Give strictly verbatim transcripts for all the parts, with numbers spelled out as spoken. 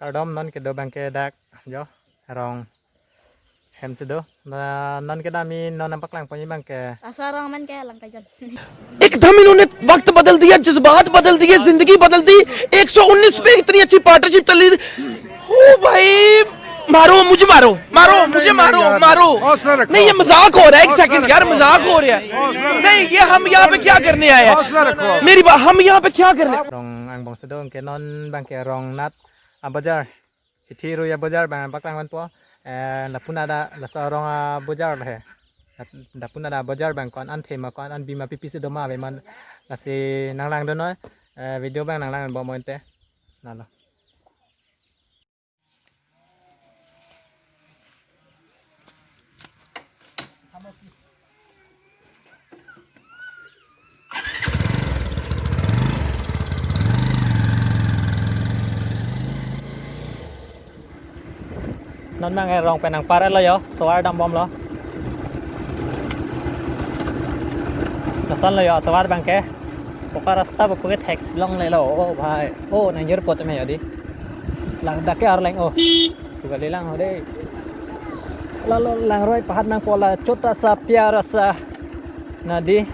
Kardom, non kedo abangke dak jo rong hem si do. Na non kedam non nangpaklang ponji abangke. Laso arong amen ke Langkajon. एकदम इन्होंने वक्त बदल दिया, जज्बात बदल दिए, जिंदगी बदल दी। एक सौ उन्नीस पे इतनी अच्छी पार्टनरशिप चल रही थी। ओ भाई, मारो मुझे, मारो, मारो मुझे, मारो, मारो। नहीं, ये मजाक हो रहा है। एक सेकंड यार, मजाक हो रहा है। नहीं, ये हम यहाँ पे क्या करने आए हैं? मेरी बात, हम यहाँ पे क्या करने? Rong angbong si do, anke non abangke Rongnat abojar. Hithi Ruya bojar abang paklang ponpo. Eh, lapu-an ada laso arong abojar he. Lapu-an ada bojar abang ko-an an thema, ko-an an bima, pipi si doma ave ma, lasi nanglangdun noi. Eh, video abang nanglang bomnon te. Lalo. Non abangke rong pen nangpar lo jo, tovar dambomlo. Lason lo jo tovar abangke. Poka rasta, poke thek si longlelo. Oh bhai. Oh, nangjirpo tame jo di. Lang dak ke Arleng, oh. Tu kali lang ho dei. Lalo langroi pahat nangpo, la chota sa pyara sa nadi.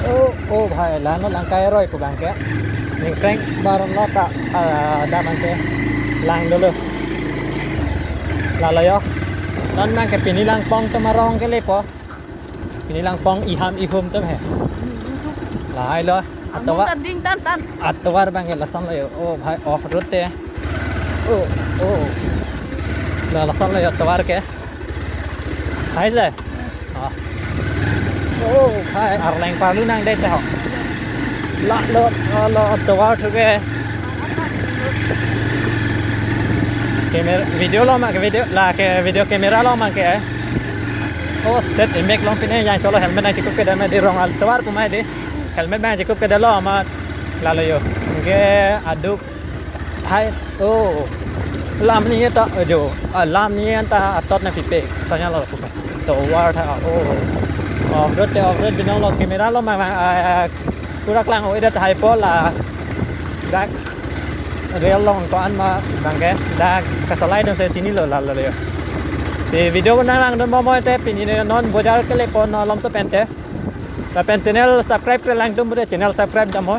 Oh, oh bhai, la non lang kairoi pu abangke. Ningkreng baron lo ta, ah, dak abangke lang dolo. Lalo jo. Non abangke pini lang pong atum arong kelepo. Pini lang pong iham ihum atum he. Lahai lo. Atovar. Among tanding tan tan. Atovar abangke lason lo jo. Oh bhai, off road te. Oh, oh. La lason lo jo tovar ke. Hai sir. Ah. Oh bhai, Arleng parlu nangdet ho. La lo, la lo tovar thu ke. Camera, video lo ma ke, video la ke, video camera lo abangke. Oh, set imek long pine yang cholo helmet nangchikup ke dam di, rong atovar pu ma di. Helmet nangchikup ke dam lo ma, lalo jo. Anke aduk hai, oh. Lam ni ta jo. Ah, lam ni ta atot nangpipe. Sanya lo pu. Tovar tha, oh. Off road te off road binong lo, camera lo ma, ma, ah, pura klang o, ida tahai pol la. Dak real long ko-an ma abangke. Dak kasolai dun si chinilo, lalo jo. Si video ko nanglangdun bomnon te, pini non bojar kelepo, non malomso pen te. Lapen channel subscribe klemkle atum pute channel subscribe dam ho.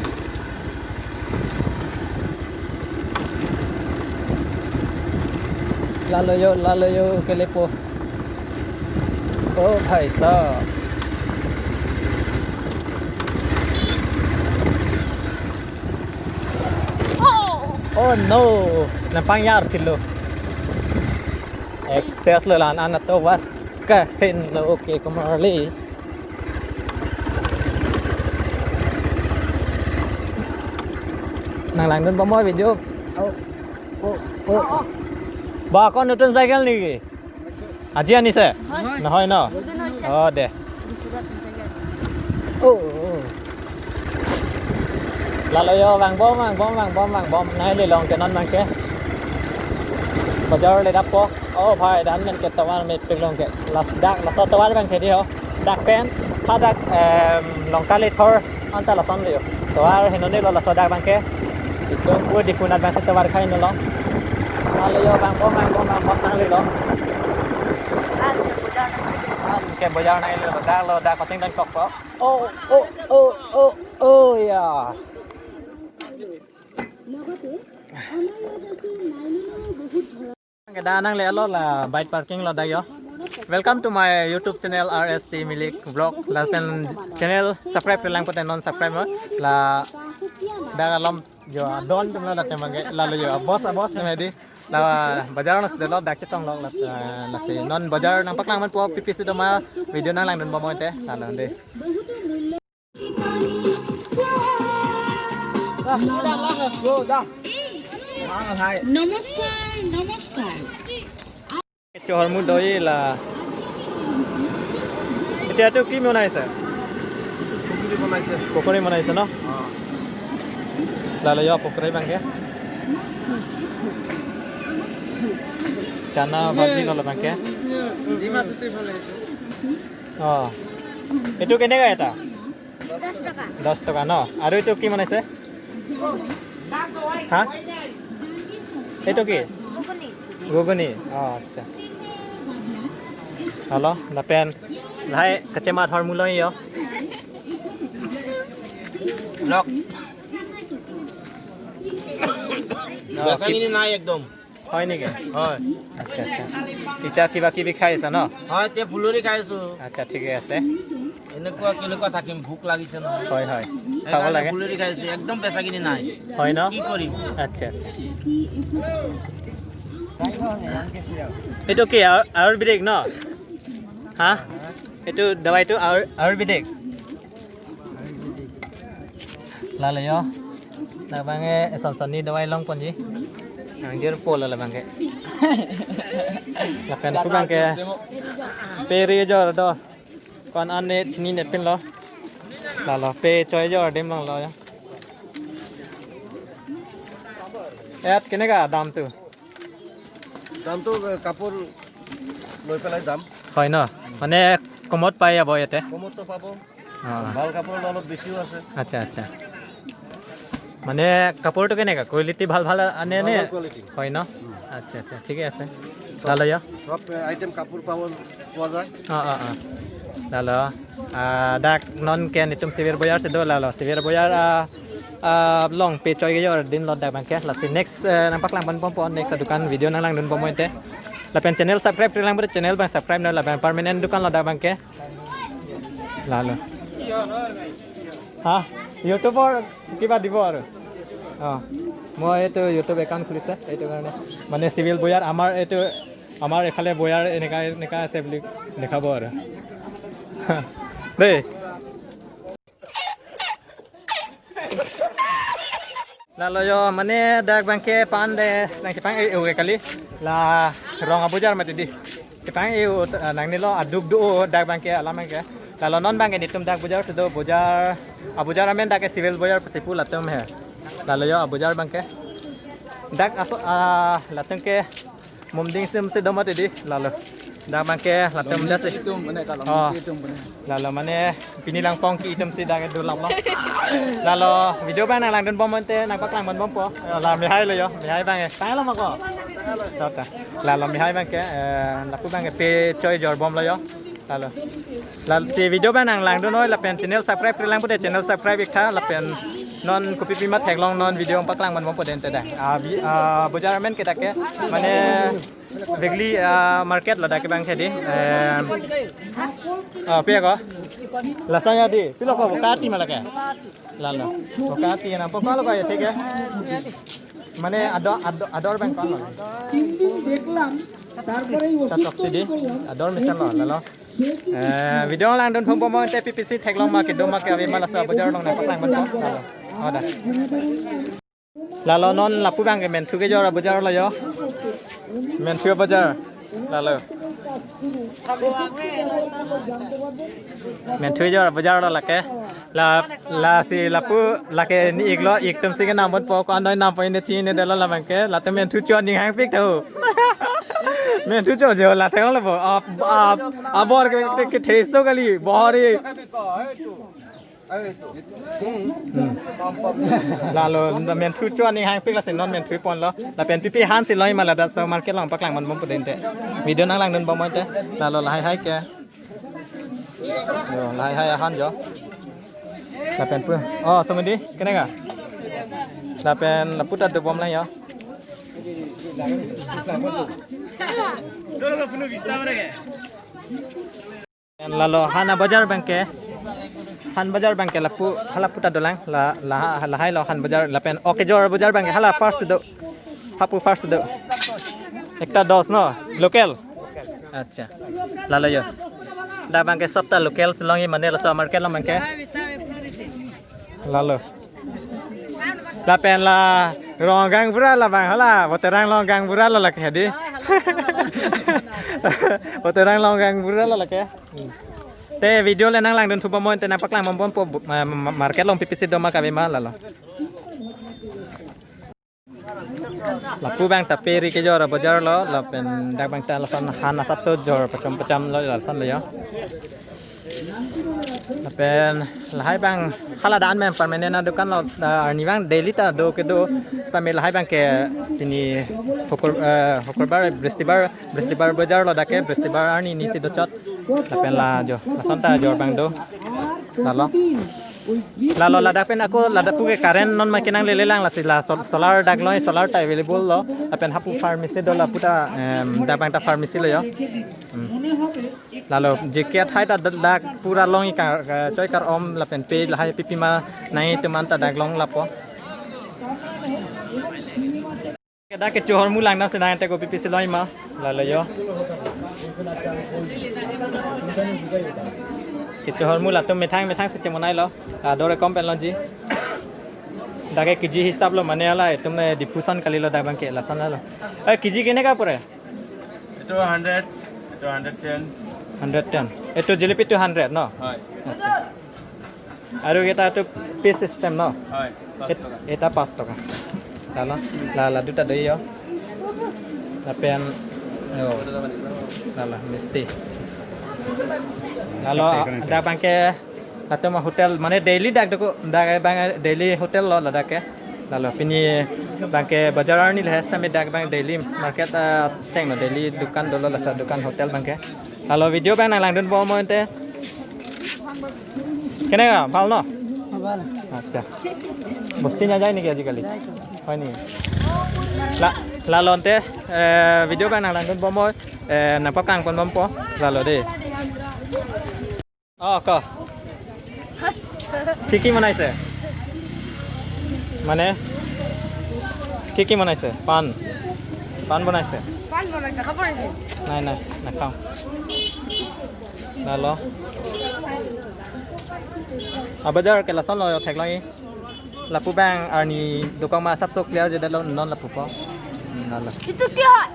Lalo jo, lalo jo kelepo. Oh bhai sahab. Oh no, nangpangyar philo. Excess lo la-an atovar. Kahin lo, okay, kumarli. Nanglangdun bomnon video. Oh, oh, oh. Ba, kon notun cycle niki? Aji anise? Hoi. Nohoi no? Notun hoise. Oh, de. Disurat notun cycle. Oh, oh. Lalo jo, vangbom, vangbom, vangbom, vangbom. Nai lelong ke non abangke. Bojar le dappo. Oh bhai, dak amen ke tovar mepik long ke. Las dak, laso tovar abangke di ho. Dak pen, ha dak, em, Longkali thor anta lason lo jo. Tovar henoni lo laso dak abangke. Itum pu Diphu anat abangsi tovar khai nolo. Lalo jo, vangbom, vangbom, vangbom nanglelo. Anke bojar nanglelo. Dak lo, dak kachingdun kokpo. Oh, oh, oh, oh, oh, ya. Keda nanglelo la bike parking lo dak jo. Welcome to my YouTube channel R S T Milik Vlog. Lapen channel subscribe kelang pute non subscribe ho. La dak alom jo adon atum lo dak abangke, lalo jo boss, boss atum di. La bojar nangsi dolo, dak chetong lo la, eh, lasi non bojar nangpaklang ponpo, pipi si doma, video nanglangdun bomnon te, lalo di. নমস্কাৰ, নমস্কাৰ। Chormu doi la. Etiya tu ki banaise? পুখুৰী বনাইছে। Pokori banaise no? অ'। Lalo jo pokori abangke. Chana bhaji lo abangke. Dima চুটি ফালে আহিছে। Oh. Etu keneka eta? দহ টকা। Dos toka no? Aru etu ki banaise? Ha? Itu ki? Ghuguni. Ghuguni. Oh, acha. Halo, lapen lahai kachema thor mulo yo. Lok. Biasa ini naik ekdom. হয় নেকি? হয়। আচ্ছা, আচ্ছা। এতিয়া কিবা কিবি খাই আছা ন? হয়, এতিয়া ফুলৰি খাই আছো। আচ্ছা, ঠিকে আছে। এনেকুৱা কেনেকুৱা থাকিম, ভোক লাগিছে নহয়। হয়, হয়। খাব সেইকাৰণে লাগে। ফুলৰি খাই আছো, একদম বেচা কিনি নাই। হয় ন? কি কৰিম? আচ্ছা, আচ্ছা। এইটো কি আয়ু-, আয়ুৰ্বেদিক ন? হা? এইটো দৱাইটো আয়ুৰ-, Ayurvedic? Lalo yo. Labang ke eson sonni dawai longponji. Nang dir pol labang ke. Lapen ku bang ke peri jor do. Kon an ne chinine pinlo. Lalo pe choi jor dim longlo yo. ইয়াত কেনেকা দামটো? দামটো, এ, কাপোৰ লৈ পেলাই দাম। হয় ন? মানে কমত পাই যাব ইয়াতে? কমতো পাব। অ। ভাল কাপোৰ অলপ বেছিও আছে। আচ্ছা, আচ্ছা। মানে কাপোৰটো কেনেকা? কোৱালিটি ভাল ভাল আনে নে? ভাল ভাল কোৱালিটি। হয় ন? উম। আচ্ছা, আচ্ছা, ঠিকে আছে। চব, ভালো ইয়া। চব, এ, আইটেম কাপোৰ পাব, পোৱা যায়। অ, অ, অ। Lalo, ah, dak non ke netum Civil Bazar si do lalo. Civil Bazar, ah, ah, along pe choi kejor din lo dak bang ke. Lasi next, eh, nang paklang ponbompo, next adukan video nang langdunbom ante. Lapen channel subscribe kri lang ber channel bang subscribe non lapen permanent dukan lo dak bang ke. Lalo. হা? YouTubeৰ কিবা দিব আৰু। অ, মই এইটো YouTube account খুলিছে, এইটো কাৰণে। মানে চিভিল বজাৰ আমাৰ এইটো, আমাৰ এইফালে বজাৰ এনেকা, এনেকা আছে বুলি দেখাব আৰু। দেই। Lalo yo, mane dak bang ke pan de, nang kepang e, e kali. La rong abojar mati di. Kepang e, o, nang nilo aduk do, o, dak bang ke, alam bang ke. Lalo non bang ke netum dak bojar si do, bojar, abojar amen dak ke civil bojar pusi pu latum he. Lalo yo, abojar bang ke. Dak aso, ah, latum ke, mumding sim si do mati di, lalo. Dak bang ke latum dak si. Itum mane kalau Oh. Itum mane. Lalo mane pini langpong ke itum si dak ke do lap lo. Lalo video bang nang langdunbom ante nang paklang ponbompo. La mihai lo yo, mihai bang e. Tang lo mako. Tota. Lalo mihai bang ke, eh, lapu bang ke pe choi jorbom lo yo. Lalo. Lalo si video bang nang langdun noi lapen channel subscribe kri lang pu de channel subscribe ik tha lapen non kopi pima theklong non video paklang ponbompo den te da. Ah, bi-, ah, bojar amen ke dak ke mane Begli, ah, market lo dak ke bang ke di. Eh, ah, pe ko? Lasanya di. Pilo ko bokati malake. Lalo. Bokati na pokok lo ko ya thik ya. Mane ador, ador, ador bang kon lo. কিন্তু দেখলাম, তারপরে এই Tatok ওষুধ si di. তৈরি করলাম। Ador misal lo, lalo. Eh, video langdun ponbompo ante P P C theklong ma kedo ma ke ave ma laso bojar along nang paklang ponbompo. Lalo. Oh, dah. Lalo non lapu bang ke menthu kejor abojar lo yo. Menthu abojar. Lalo. Menthu kejor abojar lo lake. La, lasi lapu lake ni ik lo, ik tum si ke nam ponpo ko anoi nam pon ne chinine det lo labang ke. Latum menthu chon ning hangpik tho. Menthu chon jo la thang lo bo. Ab, ab, abor ke, ke, ke theso kali. Bor e. Hmm. Lalo menthu chon ning hangpik lasi non menthu ponlo. Lapen P P han si loi ma ladak so market along paklang ponbompo den te. Video nang langdunbom ante. Lalo lahai hai ke. Yo, lahai hai ahan jo. Lapen pu. Oh, somedi, kenega? Lapen lapu ta dobom lang yo. Lalo han abojar bang ke. Han bojar bang ke lapu, halapu ta dolang. La, la, lahai lo han bojar lapen ok kejor bojar bang ke hala first do. Hapu first do. Ekta dos no, local. Acha. Lalo yo. Dak bang ke sob ta local si long i mane laso market along bang ke. Lalo. Lapen la Ronggang pura labang hala, Boterang Ronggang pura lo lake di. Boterang Ronggang pura lo lake. Hmm. Te video le nang langdun thubom ante nang paklang ponbompo, eh, ma-, ma-, market along P P C do ma kave ma lalo. Lapu bang ta peri kejor abojar lo, lapen dak bang ta lason han asapso jor pacham pacham lo lason lo yo. Lapen lahai abang hala dan mem permanent adukan lo, ah, arni abang daily ta do kedo, sitame lahai abang ke pini hukur, eh, hukurbar, bristibar, bristibar bajar lo dak ke, bristibar arni ni si dochot. Lapen la jo, lason ta jor abang do. Lalo. Lalo ladak pen ako ladak pu ke current non ma kenanglele lang, lasi la sol-, solar dak lo, solar ta available lo. Lapen hapu pharmacy do, la puta, em, dak abang ta pharmacy lo jo. Hmm. Lalo J K athai ta dak pura long-ik, eh, choi kar-om lapen pe lahai pipi ma nangji atum an ta dak long lapo. Dak kecho ahormu langdam si nang te ko pipi si long-ik ma. Lalo jo. Kecho ahormu latum methang methang si chemonai lo. Ador kom pen longji. Dak ke K G hisab lo, mane hala itum, eh, diffusion kali lo dak abang ke, lason lo. Eh, K G kene ka pore? এইটো হাণ্ড্ৰেড, এইটো hundred ten. Hundred ten. এইটো জিলেপিটো hundred ন? হয়। আচ্ছা। আৰু এটা এইটো paste system ন? হয়, পাঁচ এ-, টকা। এটা পাঁচ টকা। Lalo, la, la duta do jo. Lapen, oh, lalo, misti. Lalo, dak abang ke, latum hotel, mane daily dak doko, dak abang daily hotel lo ladak ke. Lalo pini abang ke bajar arni le, sitame dak abang daily market, ah, ateng lo, daily dukan dolo, laso dukan hotel abang ke. Lalo video abang nanglangdun bom mo ante. কেনেকা? ভাল ন? ভাল। আচ্ছা। বস্তি নাযায় নেকি আজিকালি? যায় তো। হয় নেকি? লা-, lalo ante, eh, video abang nanglangdun bom mo, eh, nangpaklang pon bompo. Lalo de. অ, ক। কি কি বনাইছে? মানে, কি কি বনাইছে? পাণ। পাণ বনাইছে? পাণ বনাইছে, খাব নেকি? নাই, নাই, নাখাওঁ। Lalo. Abajar ke lason lo jo, theklongji. Lapu abang arni dokok ma asapso clear jedetlo non lapupo. Hmm, lalo. এইটো কি হয়?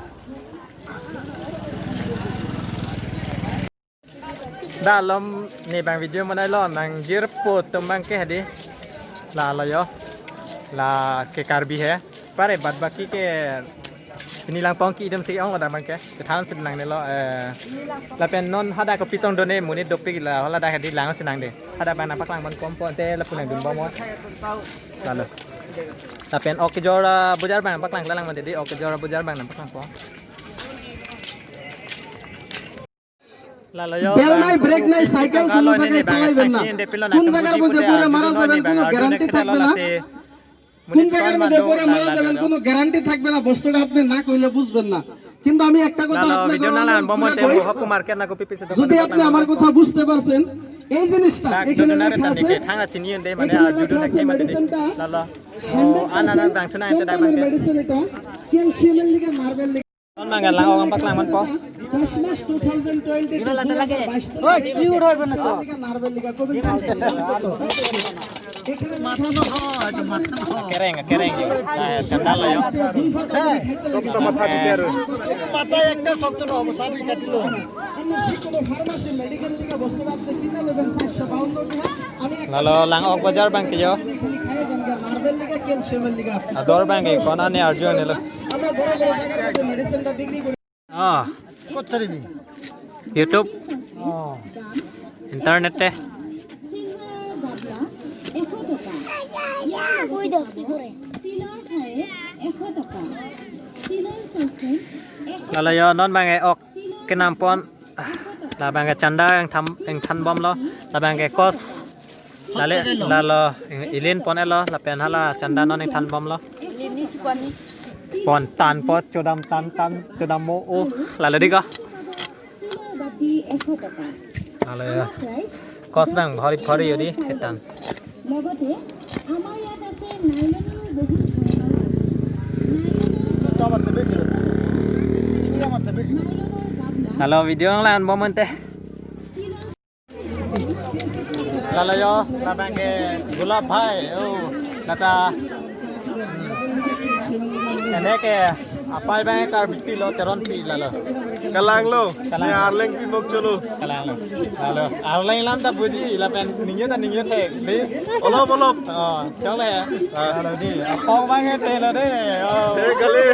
Da lom ne abang video manai lo, nangjirpo atum abang ke hadi. Lalo jo. La ke Karbi he. Pare bad baki ke pini langpong ke idam si ong lo da abang ke. Kethan si nangne lo, eh, lapen non hadak kopi tong done monit dopik la, hala dak hadi lang si nangde. Hadak abang nangpaklang pon bompo ante lapu nangdun bom mo. Lalo. Lapen ok kejor, ah, bajar abang paklang lang mo dedi, ok kejor bajar abang nangpaklangpo. Lalo jo, bell নাই, brake নাই, cycle কোনো জায়গায় চালাইবেন না। কোন জায়গার মধ্যে পড়ে মারা যাবেন, কোনো গ্যারান্টি থাকবে না। কোন জায়গার মধ্যে পড়ে মারা যাবেন, কোনো গ্যারান্টি থাকবে না। বস্তুটা আপনি না কইলে বুঝবেন না। কিন্তু আমি একটা কথা আপনাকে অনুরোধ করে কই, যদি আপনি আমার কথা বুঝতে পারছেন, এই জিনিসটা এখানে লেখা আছে, এখানে লেখা আছে মেডিসিনটা হান্ড্রেড পার্সেন্ট কোম্পানির মেডিসিন এটা, ক্যালসিয়ামের লিগে, নার্ভের লিগে। Non abang ke lang-ok paklang ponpo. দশ মাস টু থাউজেন্ড টোয়েন্টি টু, দুই হাজার বাইশ তারিখ। ওই, কি উড়াইবে না, সব? নার্ভের লিগে, Covid nineteen. Kereng, kereng. Ah, chanda lo jo. সব সমাধান দিছে আৰু। মাথা একটা শক্ত নহ'ব, চাবি কাটি ল। ফাৰ্মাচী, মেডিকেল লিগে বস্তু আপনি কিনে নেবেন চারশো বাউন্ন টাকা। Lalo lang-ok bajar abang ke jo. Ador abang ke kona ne arju ne lo. Ah. ক'ত চালিবি? YouTube. অ। Internet te. Lalo jo non abang ke ok kenam pon. Labang ke chanda ingthan, ingthan bomlo. Labang ke kos. Lale, lalo, ilin pon-etlo, lapen hala chanda non ingthan bomlo. Pon tan po, chodam tan tan, chodam mo o. Lalo di ko. Lalo jo. Kos abang, bhori bhori jo di, thetan. লগতে আমাৰ ইয়াত আছে নাইলনৰ বহুত ধৰণৰ, নাইলনৰ, নাইলনৰ গামলা। Lalo video lang bomnon te. Lalo jo, labang ke Gulab bhai, oh, nata. Eneke apai abang Karbi Pi lo, Teron Pi lalo. Kalang lo, kalang. Ne Arleng Pi mok cholo. Kalang lo. Lalo, Arleng alam ta buji, lapen ningje ta ningje thek, di. Olop, olop. Oh, chole ya. Ah. Lalo di, apok abang ke te lo de. Oh. Te kali.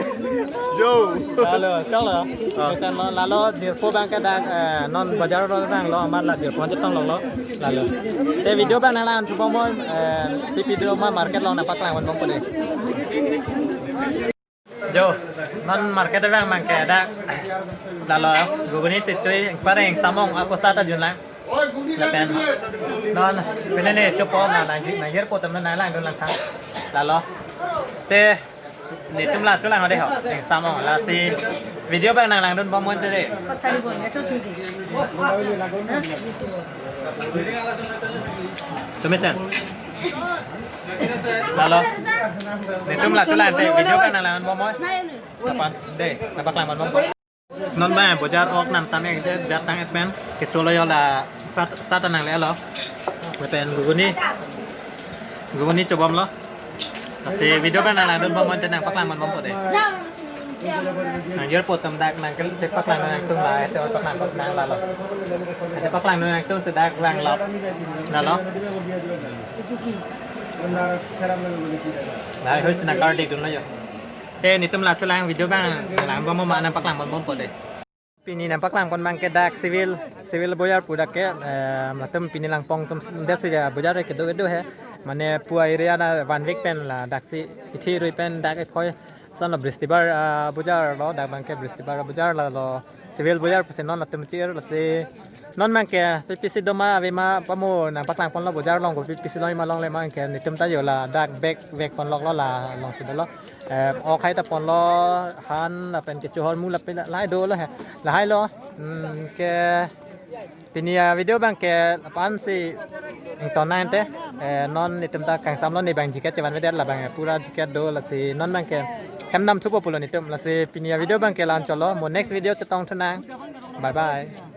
Yo. Lalo, choklo. Ah. Mesen lo, lalo jirpo abang ke dak, eh, non bajar lo abang lo, amat la jirpo chetong lo lo. Lalo. Te video abang nanglang thupo mo, eh, C P Droma market along nangpaklang ponbompo dei. Jo, non market abang abang ke dak. Lalo, ghuguni sitchui, pareng samong ako sata junlang. Lapen non, pini ne chopo na, nang, nangjirpo atum nanglangdun lang tha. Lalo. Te netum la cholang ho dei ho, eng samong, lasi video abang nanglangdunbom mo te dei. Chumi sen. Lalo. Netum la cholang te video abang nanglangdunbom mo. Aphan dei, nangpaklang ponbompo. Non abang bojar ok nangtang ek jat tang et pen kecholo yo la sat, sat nanglelo. Lapen ghuguni, ghuguni chobomlo. Lasi video abang nanglangdunbom mo te nangpaklang ponbompo dei. Nangjirpo atum dak nangkepaklang nangtum la, ete paklang paklang lalo. Ete paklang nangtum si dak vanglo. Lalo. Lahai hui si nangkardikdunlo yo. Te netum la cholang video abang nanglangdunbom ma nangpaklang ponbompo dei. Pini nangpaklang pon abang ke dak civil, civil bojar pu dak ke, eh, latum pini langpong atum desi ya bojar kedo kedo he. Mane pua area na one week pen la daksi ithi rui pen dak ephoi. Son lo Bristibar, ah, bojar lo, dak abang ke Bristibar bojar lalo civil bojar pusi non latum chi-ir lasi non abang ke P P C doma ave ma pamo nangpaklang ponlo bojar along ko P P C lo ma longle abang ke netum ta yo la dak bag bag ponlok lo la along si dolo. Eh, ok hai ta ponlo han lapen kecho ahormu lapen lahai dolo he. Lahai lo. Hmm, ke pini avideo abang ke la-an si ington nang te. Eh, non netum ta kangsamlo ne abang jacket chevanvedet la abang pura jacket do lasi non abang ke hem nam thupo pulo netum lasi pini avideo abang ke la-an cholo mo next video chetong thunang. Bye bye.